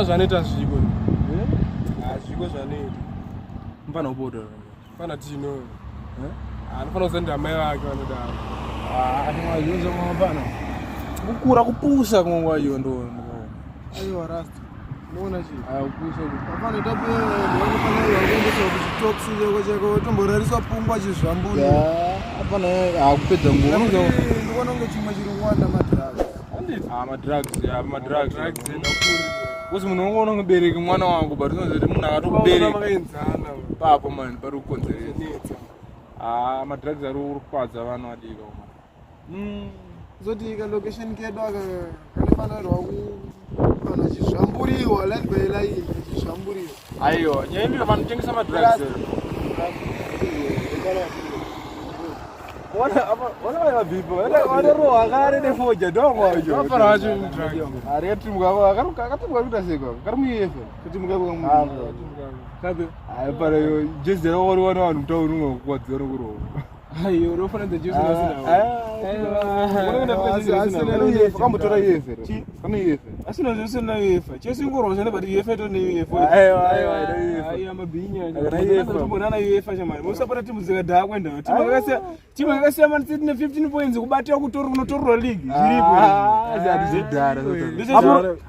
Mfana zvanoita zviko. Ah, zviko zvanoita. Mfana ubodo. Mfana Tino. Eh? Anofanira kuzenda amai vake vanodaro. Ah, atinwaziyo mfana. Kukura kupusa kumwe kwacho ndo. Aiwa rasta. Unoona chii? Ah, kupusa. Pafana tape vanofanira kuendeswa kuchitoksi cheko cheko tomborariswa pungwa chizvamburi. Hapana hakupedza nguva. Ndikuona kunge chimwe chiri kuwanda madrugs. Ah, madrugs, ya madrugs. Kuzi munhu unongoona mubereki mwana wangu but unozoti munhu akatokubereka. Vakaenzana. Papo man pari kukonzeresa. Netsa. Ah, madrugs ari kukwadza vanhu vadiki. Zoti ka location kedu aka kanofanirwa kuwana chizvamburiwa line by line chizvamburiwa. Aiwa, nyaya ndiyo vanotengesa madrugs. Vanarohwa kare nefoja Vafana vacho drugs. ndongwajoarikatimuka kuita seko kari muefa para jezi rakawariwa nevanhu mutauni ungakukwadzira nokurohwa Aiyo, unofanira jesu kambotora uefa kane uefa asina zvese na UEFA. Chese ingorwa zvene but UEFA ito ne UEFA. Aiwa, aiwa, ine UEFA. Aiwa mabhinya. Akana UEFA. Tombonana UEFA shamari. Musapota timu dzikadhakwa enda. Timu yakasiya timu yakasiya Man City ne 15 points kubatira kutori kunotorwa league. Zviripo. zvidhara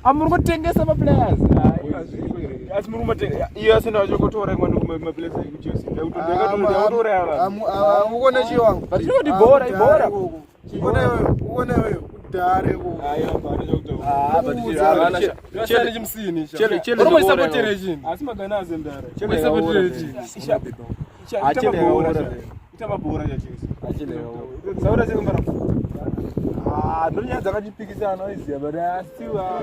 Amuri kutengesa ma players. Asi muri kumatenga. Iyo asina vachokotora imwe ma players eku Chelsea. Ndakutouraya vanhu. Ukone chiwangu. But tinoti bhora ibhora. Ukone wewe, ukone wewe kudhara ikoko. Aiwa bhora chokutaura. Asi maganazi mdara. Itamba bhora chaChelsea. Saura sekumbara. Ndonyaya dzakachipikisana iziya but asiwa.